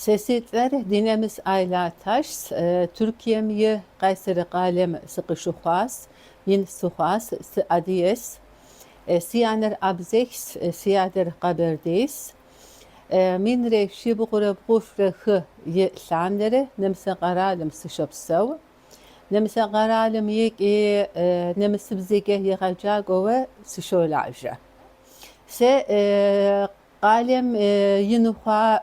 Сэ си цӏэр Динэмыс Айла Ташс, Туркием и Къайсэри къалэм сыкъыщыхъуас, ин сыхъуас, сыадыгэс. Си анэр абзехс, си адэр къэбэрдейс. Минрэ щибгъурэ бгъущӏрэ хы и лъандэрэ нэмысэ къэралым сыщопсэу. Нэмысэ къэралым икӏи нэмысыбзэкӏэ егъэджакӏуэуэ сыщолажьэ. Сэ къалэм ин хъуа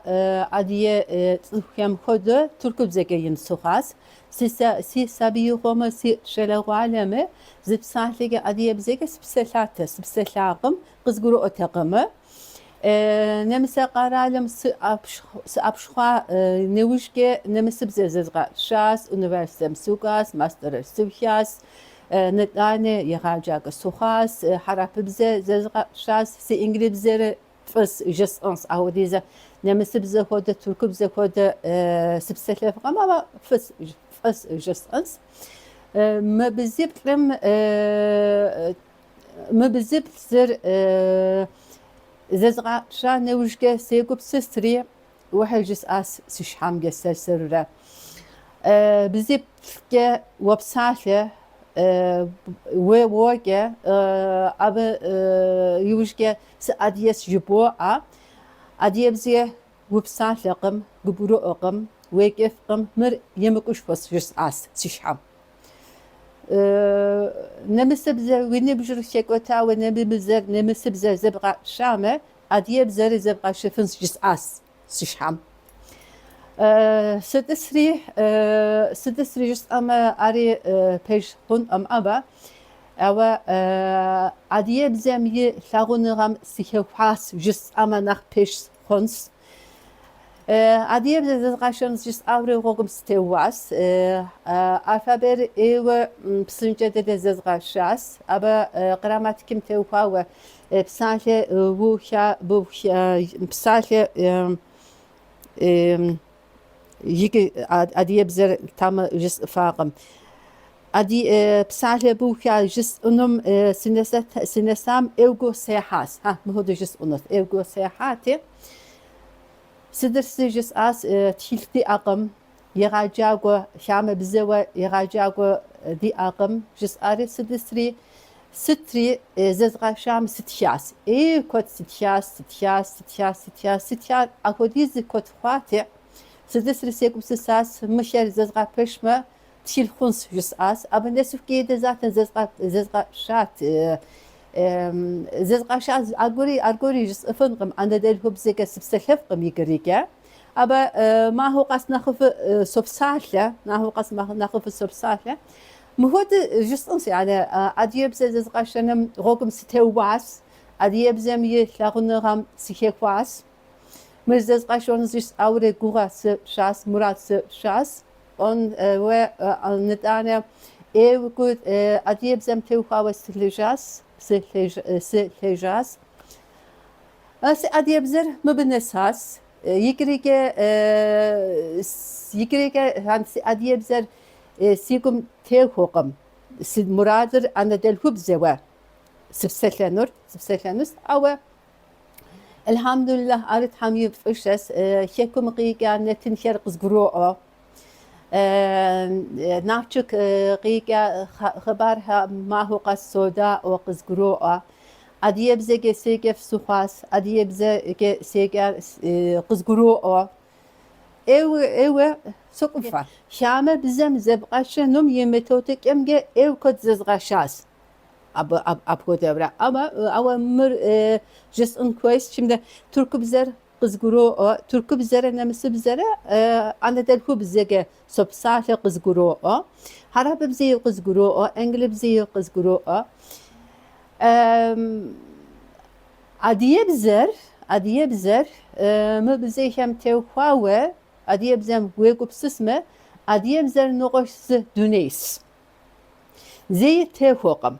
адыгэ цӏыхухэм хуэдэ тыркубзэкӏэ ин сыхъуас. Си сабиигъуэмэ си щӏалэгъуалэмэ зы псалъэкӏэ адыгэбзэкӏэ сыпсэлъатэ, сыпсэлъакъым, къызгурыӏуэтэкъымэ. Нэмысэ къэралым сыӏэпхъуа нэужькӏэ нэмысыбзэ зэзгъэщӏащ, университетым сыкӏуащ, мастерыр сыухащ, нытӏанэ егъэджакӏуэ сыхъуащ, хьэрыпыбзэ зэзгъэщӏащ, си инглыбзэр фӏыс жысӏэнщ, апхуэдизэ нэмысыбзэ хуэдэ, тыркубзэ хуэдэ сыпсэлъэфкъым, ауэ фӏыс жысӏэнщ. Мы бзиплӏым Мы бзиплӏыр зэзгъэщӏа нэужькӏэ сегупсысри, уэхьэ жысӏащ си щхьэмкӏэ сэр-сэрурэ. Бзиплӏкӏэ уопсалъэ, уокӏэ, абы иужькӏэ сыадыгэс жыбоӏэ. Адыгэбзэ упсалъэкъым, къыбгурыӏуэкъым, уекӏыфкъым, мыр емыкӏушхуэщ жысӏащ си щхьэм. Нэмысыбзэ уи ныбжьыр хэкӏуэтауэ нэмысыбзэр зэбгъэщӏамэ, адыгэбзэри зэбгъэщӏыфынщ жысӏащ си щхьэм. Сытӏысри, сытӏысри жысӏэмэ, ари пэж хъункъым, абы. Ауэ адыгэбзэм и лъагъуныгъэм сыхэхуащ жысӏэмэ нэхъ пэж хъунщ. Адыгэбзэ зэзгъэщӏэнщ жысӏаурэ гъуэгум сытеуващ. Алфабер ӏейуэ псынщӏэ дыдэ зэзгъэщӏащ. Абы грамматикым теухуауэ псалъэ быуха, псалъэ икӏи адыгэбзэр тамэ жысӏыфакъым. Псалъэ быуха жысӏэнум сынэсам ӏейуэ гугъу сехьащ. Ха, мыхуэдэу жысӏэнут. ӏейуэ гугъу сехьати. Сыдырсы жысӏащ, тхылъ диӏэкъым, егъэджакӏуэ, хамэбзэуэ егъэджакӏуэ диӏэкъым, жысӏари сыдысри, сытри зэзгъэщӏам сытхащ. Ӏей куэд сытхащ, сытхащ, сытхащ, сытхащ, сытхар апхуэдиз куэд хъуати, сыдысри сегупсысащ, мыхэр зэзгъэпэщмэ, тхылъ хъунщ, жысӏащ. Абы нэсыхукӏэ затэн зэзгъэщӏат. Зэзгъэщӏа аргуэри аргуэри жысӏыфынкъым, анэдэлъхубзэкӏэ сыпсэлъэфкъым иджырикӏэ. Абы махуэ къэс нэхъыфӏу сопсалъэ, махуэ къэс нэхъыфӏу сопсалъэ. Мыхуэдэ жысӏэнщ, яни адыгэбзэ зэзгъэщӏэным гъуэгум сытеуващ, адыгэбзэм и лъагъуныгъэм сыхэхуащ. Мыр зэзгъэщӏэн жысӏаурэ гугъэ сщӏащ, мурад сщӏащ. Он уэ нытӏанэ ӏейуэ адыгэбзэм теухуауэ сылэжьащ, сылэжьащ. Си адыгэбзэр мыбы нэсащ. Иджырикӏэ иджырикӏэ си адыгэбзэр си гум техуэкъым. Си мурадыр анэдэлъхубзэуэ сыпсэлъэнур, сыпсэлъэнущ, ауэ Элхьэмдулиллах, ари Тхьэм и фӏыщэщ. Хэкум къикӏа нэтынхэр къызгуроӏуэ. Налшык къикӏа хъыбархэр махуэ къэс содаӏуэ, къызгуроӏуэ. Адыгэбзэкӏэ седжэф сыхъуащ, адыгэбзэкӏэ седжар къызгуроӏуэ. Ӏейуэ, ӏейуэ согуфӏэ. Хамэ бзэм зэбгъэщӏэнум и методикэмкӏэ ӏейуэ куэд зэзгъэщӏащ. Абы апхуэдэурэ. Ауэ, ауэ мыр жысӏэн хуейщ, şimdi тыркубзэр къызгуроӏуэ, тыркубзэрэ нэмысыбзэрэ анэдэлъхубзэкӏэ сопсалъэ къызгуроӏуэ, хьэрыпыбзэи къызгуроӏуэ, инглыбзэи къызгуроӏуэ. Адыгэбзэр, адыгэбзэр мы бзэхэм теухуауэ адыгэбзэм уегупсысмэ, адыгэбзэр нэгъуэщӏ зы дунейщ. Зэи техуэкъым.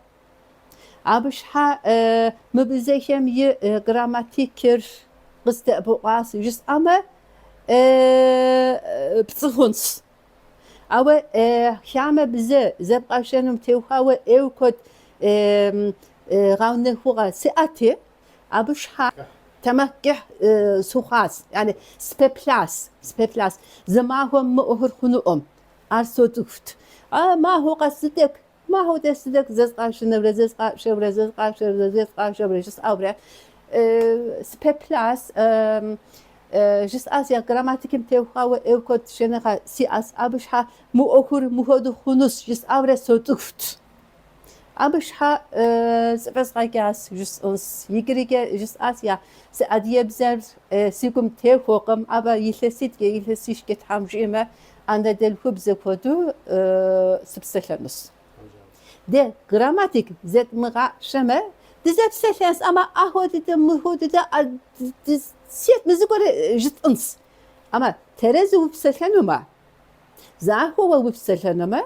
Абы щхьэ мы бзэхэм и грамматикэр къыздэӏэпыкъуащ жысӏэмэ, пцӏы хъунщ. Ауэ хамэ бзэ зэбгъэщӏэнум теухуауэ ӏейуэ куэд гъэунэхугъэ сиӏэти, абы щхьэ. Тэмакъкӏыхь сыхъуащ, яни сыпэплъащ, сыпэплъащ. Зы махуэм мы ӏуэхур хъунукъым. Ар соцӏыхут. А махуэ къэс зы тӏэкӏу, махуэ къэс зы тӏэкӏу зэзгъащӏэнурэ, зэзгъащӏэурэ, зэзгъащӏэурэ, зэзгъащӏэурэ жысӏэурэ сыпэплъащ. Жысӏащ, я грамматикэм теухуауэ ӏей куэд щӏэныгъэ сиӏэщ. Абы щхьэ мы ӏуэхур мыхуэдэу хъунущ, жысӏэурэ соцӏыхут. Абы щхьэ зэфӏэзгъэкӏащ, жысӏэнщ. Иджырикӏэ жысӏащ, я си адыгэбзэр си гум техуэкъым, абы илъэситӏкӏэ, илъэсищкӏэ Тхьэм жиӏэмэ, анэдэлъхубзэ хуэдэу сыпсэлъэнущ. Дэ грамматик зэдмыгъащӏэмэ, дызэпсэлъэнщ, амэ ахуэдэ мыхуэдэ сыт мы зыгуэр жытӏэнщ. Амэ тэрэзу упсэлъэнумэ, захуэуэ упсэлъэнумэ,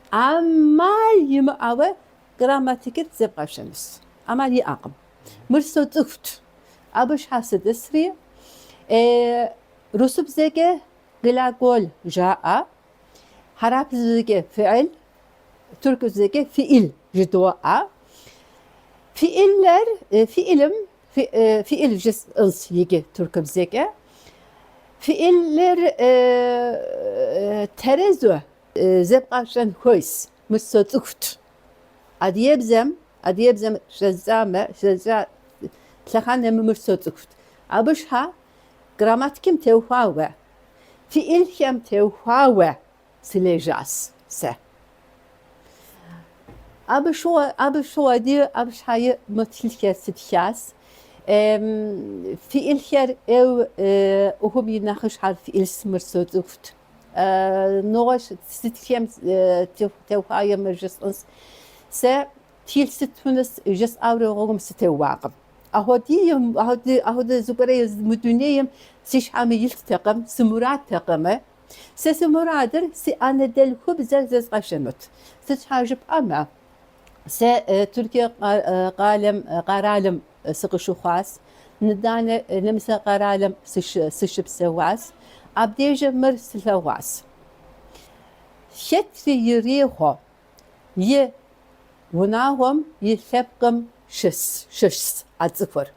ӏэмал имыӏэуэ грамматикыр зэбгъэщӏэнущ. ӏэмал иӏэкъым. Мыр соцӏыхут. Абы щхьэ сытӏысри, русыбзэкӏэ глагол жаӏэ, хьэрапыбзэкӏэ фиӏил, тыркубзэкӏэ fiil жыдоӏэ. Fiiller, fiilim, fiil жысӏэнщ иджы тыркубзэкӏэ. Fiiller тэрэзу Зэбгъэщӏэн хуейщ, мыр соцӏыхут. Адыгэбзэм, адыгэбзэм щӏэздзамэ, щӏэздза лъэхъэнэм мыр соцӏыхут. Абы щхьэ грамматикэм теухуауэ, fiilхэм теухуауэ сылэжьащ сэ. Абы щыгъуэ, абы щыгъуэди, абы щхьэи мы тхылъхэр сытхащ. Fiilхэр ӏейуэ ӏуэхум и нэхъыщхьэр fiilщ, мыр соцӏыхут. Нэгъуэщӏ сытхэм теухуауэ мыр жысӏэнщ. Сэ тхылъ сытхынущ жысӏэурэ гъуэгум сытеувакъым. Ахуэдэ зыгуэрэ мы дунейм си щхьэм илътэкъым, си мурадтэкъым. Сэ си мурадыр си анэдэлъхубзэр зэзгъэщӏэнут. Сыт щхьа жыпӏэмэ, сэ Туркие къалэм, къэралым сыкъыщыхъуащ, итӏанэ нэмыцэ къэралым сыщыпсэуащ. Абдежым мыр слъэгъуащ. Хэтри ирехъу и унагъуэм и лъэпкъым щыщщ а цӏыхур.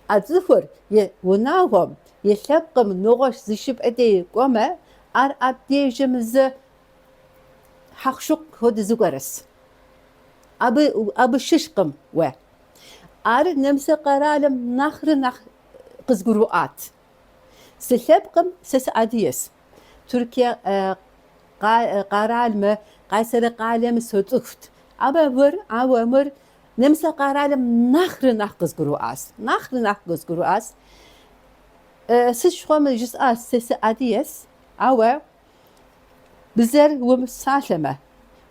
А цӏыхур и унагъуэм и лъэпкъым нэгъуэщӏ зы щӏыпӏэ дей кӏуэмэ, ар абдежым зы хьэкъущыкъу хуэдэ зыгуэрщ. Абы, абы щыщкъым уэ. Ар нэмыцэ къэралым нэхърэ нэхъ къызгурыӏуат. Си лъэпкъым сэ сыадыгэщ. Туркие къэралмэ, Къайсэры къалэм соцӏыхут. Абы мыр, ауэ мыр нэмыцэ къэралым нэхърэ нэхъ къызгурыӏуащ. Нэхърэ нэхъ къызгурыӏуащ. Сыт щыгъуэми жысӏащ, сэ сыадыгэщ, ауэ бзэр умыпсалъэмэ,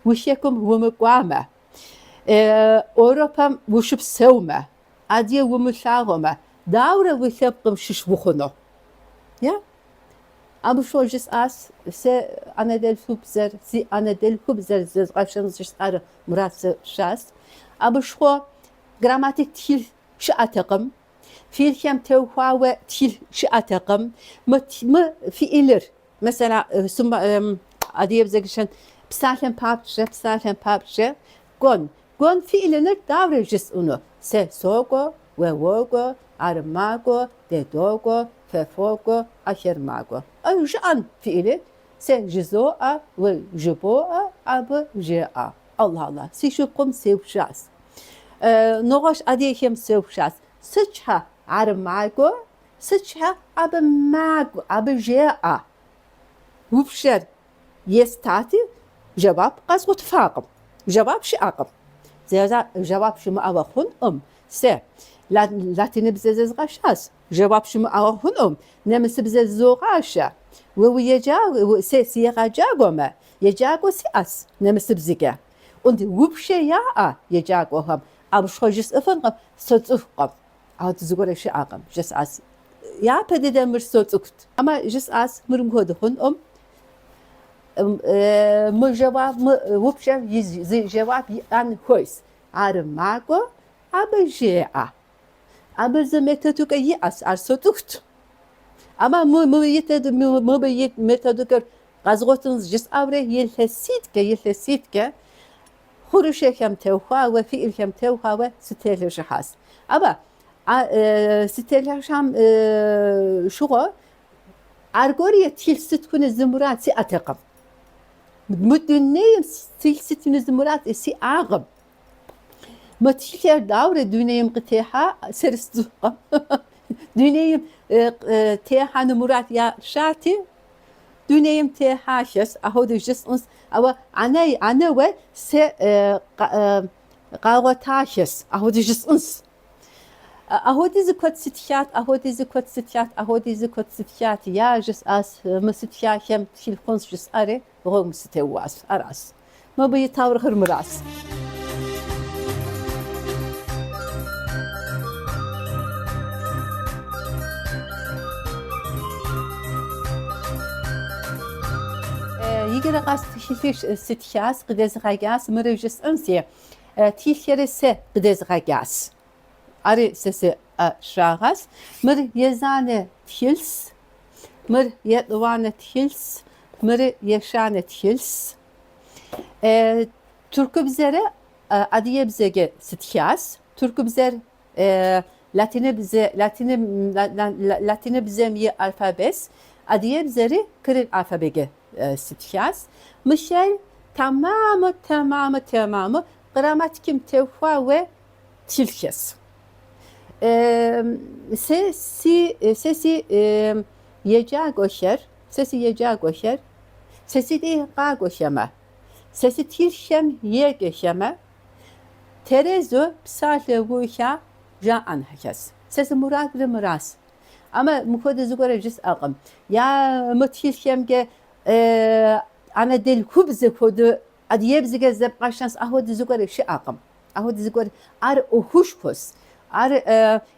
уи хэкум умыкӏуамэ, Европэм ущыпсэумэ, адыгэ умылъагъумэ, дауэрэ уи лъэпкъым щыщ ухъуну? Я? Абы щыгъуэ жысӏащ, сэ анэдэлъхубзэр, си анэдэлъхубзэр зэзгъэщӏэн жысӏар мурад сщӏащ. Абы щыгъуэ грамматик тхылъ щыӏэтэкъым, fiilхэм теухуауэ тхылъ щыӏэтэкъым. Мы, мы fiilыр Mesela, адыгэбзэкӏэ псалъэм папщӏэ, псалъэм папщӏэ, кӏуэн. Кӏуэн fiilыныр дауэрэ жысӏэну? Сэ сокӏуэ, уэ уокӏуэ, ар макӏуэ, дэ докӏуэ, фэ фокӏуэ, ахэр макӏуэ. Жыӏэн fiili сэ жызоӏэ, уэ жыбоӏэ, абы жеӏэ. Аллах Аллах, си шыпхъум сеупщӏащ. Нэгъуэщӏ адыгэхэм сеупщӏащ. Сыт щхьэ ар макӏуэ, Сыт щхьэ абы макӏуэ, абы жеӏэ. Упщӏэр естати, жэуап къэзгъуэтыфакъым. Жэуап щыӏэкъым. Жэуап щымыӏэуэ хъункъым. Сэ латиныбзэ зэзгъэщӏащ. Жэуап щымыӏэуэ хъункъым. Нэмыцыбзэ зызогъащӏэ. Уэ уеджа, сэ сыегъэджакӏуэмэ, еджакӏуэ сиӏэщ нэмыцыбзэкӏэ. Und упщӏэ яӏэ еджакӏуэхэм, абы щхьэ жысӏэфынкъым, соцӏыхукъым. Ауэ зыгуэрэ щыӏэкъым, жысӏащ. Япэ дыдэ мыр соцӏыхут. Амэ жысӏащ, мыр мыхуэдэ хъункъым. Мы жэуап, мы упщӏэм и зы жэуап иӏэн хуейщ. Ар макӏуэ, абы жеӏэ. Абы зы методикэ иӏэщ, ар соцӏыхут. Амэ мы мыбы и методикэр къэзгъуэтын жысӏэурэ илъэситӏкӏэ, илъэситӏкӏэ хъурыщэхэм теухуауэ, fiilхэм теухуауэ сытелэжьыхьащ. Абы. А сытелэжьам щыгъуэ аргуэру тхылъ сытхыну зы мурад сиӏэтэкъым. Мы дунейм тхылъ сытхыну зы мурад сиӏакъым. Мы тхылъыр дауэрэ дунейм къытехьа сэри сцӏыхукъым. Дунейм техьэну мурад ящӏати, дунейм техьахэщ, ахуэдэу жысӏэнщ. Ауэ анэуэ сэ къагъуэтахэщ, ахуэдэу жысӏэнщ. Ахуэдизу куэд сытхат, ахуэдизу куэд сытхат, ахуэдизу куэд сытхат, я жысӏащ, мы сытхахэм тхылъ хъунщ жысӏэри, гъуэгум сытеуващ, аращ. Мыбы и таурыхъыр мыращ. Иджыри къэс тхылъыр сытхащ, къыдэзгъэкӏащ, мыры жысӏэнси, тхылъхэри сэ къыдэзгъэкӏащ. Ари сэ си ӏэщӏагъэщ. Мыр езанэ тхылъщ, мыр етӏуанэ тхылъщ, мыр ещанэ тхылъщ. Тыркубзэрэ адыгэбзэкӏэ сытхащ. Тыркубзэр латиныбзэ, латиныбзэм и алфабетщ, адыгэбзэри кирилл алфабеткӏэ сытхащ. Мыхэр тэмаму, тэмаму, тэмаму грамматикым теухуауэ тхылъхэщ. Сэ си, сэ си еджакӏуэхэр, сэ си еджакӏуэхэр, сэ си дей къакӏуэхэмэ, сэ си тхылъхэм еджэхэмэ, тэрэзу псалъэ уха жаӏэнхэщ. Сэ си мурадыр мыращ. Амэ мыпхуэдэ зыгуэрэ жысӏэкъым. Я мы тхылъхэмкӏэ анэдэлъхубзэ хуэдэу адыгэбзэкӏэ зэбгъэщӏэнщ, ахуэдэ зыгуэрэ щыӏэкъым. Ахуэдэ зыгуэр ар ӏуэхушхуэщ. Ар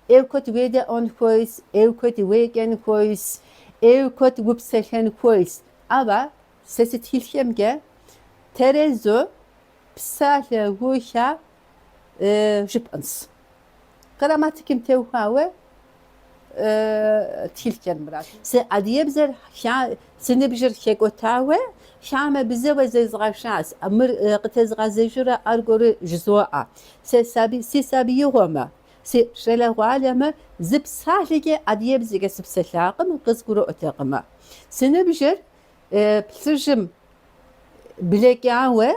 ӏей куэд уедэӏуэн хуейщ, ӏей куэд уеджэн хуейщ, ӏей куэд упсэлъэн хуейщ. Ауэ сэ си тхылъхэмкӏэ тэрэзу псалъэ уха жыпӏэнщ. Грамматикым теухуауэ тхылъхэр мыращ. Сэ адыгэбзэр си ныбжьыр хэкӏуэтауэ хамэ бзэуэ зэзгъэщӏащ. Мыр къытезгъэзэжурэ аргуэру жызоӏэ. Сэ сабий, си сабиигъуэмэ, си щӏалэгъуалэмэ зы псалъэкӏэ адыгэбзэкӏэ сыпсэлъакъым, къызгурыӏуэтэкъымэ. Си ныбжьыр плӏыщӏым блэкӏауэ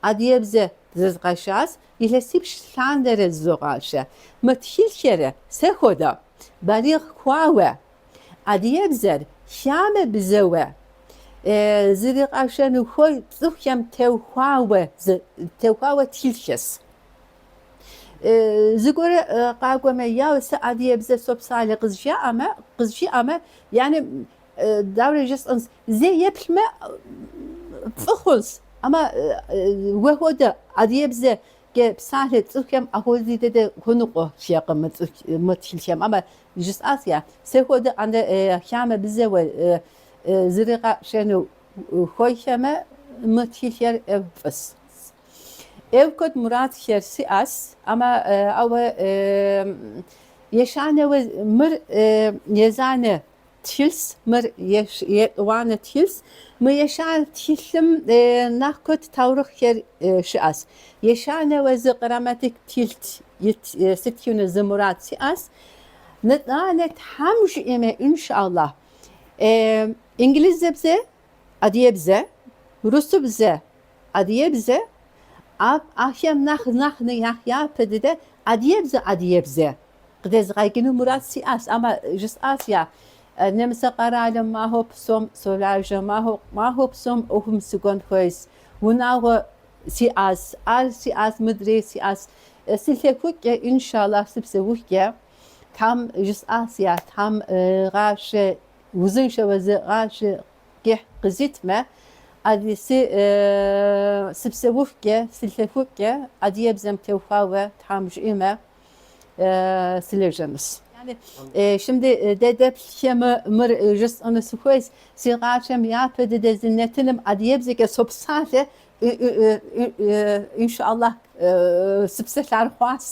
адыгэбзэ зэзгъэщӏащ, илъэсипщӏ лъандэрэ зызогъащӏэ. Мы тхылъхэр сэ хуэдэ балигъ хъуауэ адыгэбзэр хамэ бзэуэ зригъэщӏэну хуей цӏыхухэм теухуауэ теухуауэ тхылъхэщ. Зыгуэр къакӏуэмэ, я сэ адыгэбзэ сопсалъэ къызжаӏэмэ, къызжиӏэмэ, яни дауэрэ жысӏэнщ, зэ еплъмэ, фӏы хъунщ. Амэ уэ хуэдэ адыгэбзэкӏэ псалъэ цӏыхухэм ахуэдэ дыдэ хуэныкъуэхэкъым мы цӏыху мы тхылъхэм. Амэ жысӏащ я, сэ хуэдэ анэ хамэ бзэуэ зригъэщӏэну хуейхэмэ, мы тхылъхэр фӏыщ. Ӏей куэд мурадхэр сиӏэщ, амэ ауэ ещанэуэ мыр езанэ тхылъщ, мыр етӏуанэ тхылъщ. Мы ещанэ тхылъым нэхъ куэд таурыхъхэр щыӏэщ. Ещанэуэ зы грамматик тхылъ сытхыну зы мурад сиӏэщ. Нытӏанэ Тхьэм жиӏэмэ, иншаллах, инглизыбзэ, адыгэбзэ, русыбзэ, адыгэбзэ, ахэм нэхъ нэхъ нэхъ япэ дыдэ адыгэбзэ, адыгэбзэ. Къыдэзгъэкӏыну мурад сиӏащ, амэ жысӏащ я нэмыцэ къэралым махуэ псом солажьэ, махуэ псом ӏуэхум сыкӏуэн хуейщ. Унагъуэ сиӏащ, ар сиӏащ, мыдрей сиӏащ. Сылӏэхукӏэ, иншаллах, сыпсэухукӏэ, Тхьэм жысӏащ я Тхьэм гъащӏэ узыншэуэ зы гъащӏэ кӏыхь къызитмэ, сыпсэухукӏэ, сылӏэхукӏэ, адыгэбзэм теухуауэ Тхьэм жиӏэмэ, сылэжьэнущ. Şimdi дэ деплъхэмэ мыр жысӏэну сыхуейщ, си гъащӏэм япэ дыдэ зы нэтыным адыгэбзэкӏэ сопсалъэ, иншаллах сыпсэлъар хъуащ.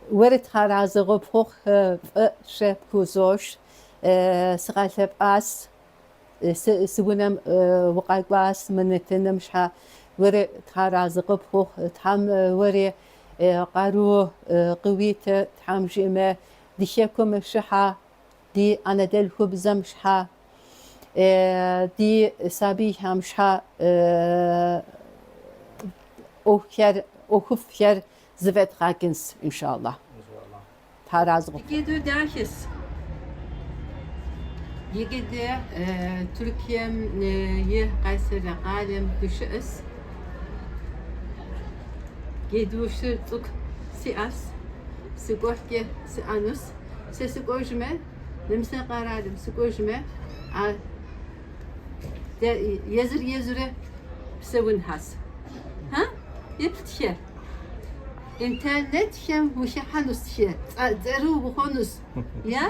Уэри Тхьэразэ къыпхухъу фӏыщӏэ пхузощӏ, сыгъэлъэпӏащ, си унэм укъэкӏуащ мы нэтыным щхьэ. Уэри Тхьэразэ къыпхухъу, Тхьэм уэри. Къару къыуитэ, Тхьэм жиӏэмэ, ди хэкум щхьа, ди анэдэлъхубзэм щхьа, ди сабийхэм щхьа ӏуэхухэр, ӏуэхуфӏхэр зэфӏэдгъэкӏынщ, иншаллах. Тхьэразы къыхъу. Иджы дахэс. Иджы дэ Тыркуем и Къайсэрэ къалэм дыщыӏэс. Джэдуущыр цӏыкӏу сиӏэс, сыкӏуэхукӏэ сиӏэнус. Сэ сыкӏуэжмэ, нэмысэ къэралым сыкӏуэжмэ, а дэ езыр-езырэ псэунхэс. Хьа? Еплъ-тхэ. Интернетхэм ухыхьэнус тхэ, цӏэрыӏуэ ухъунус. Я?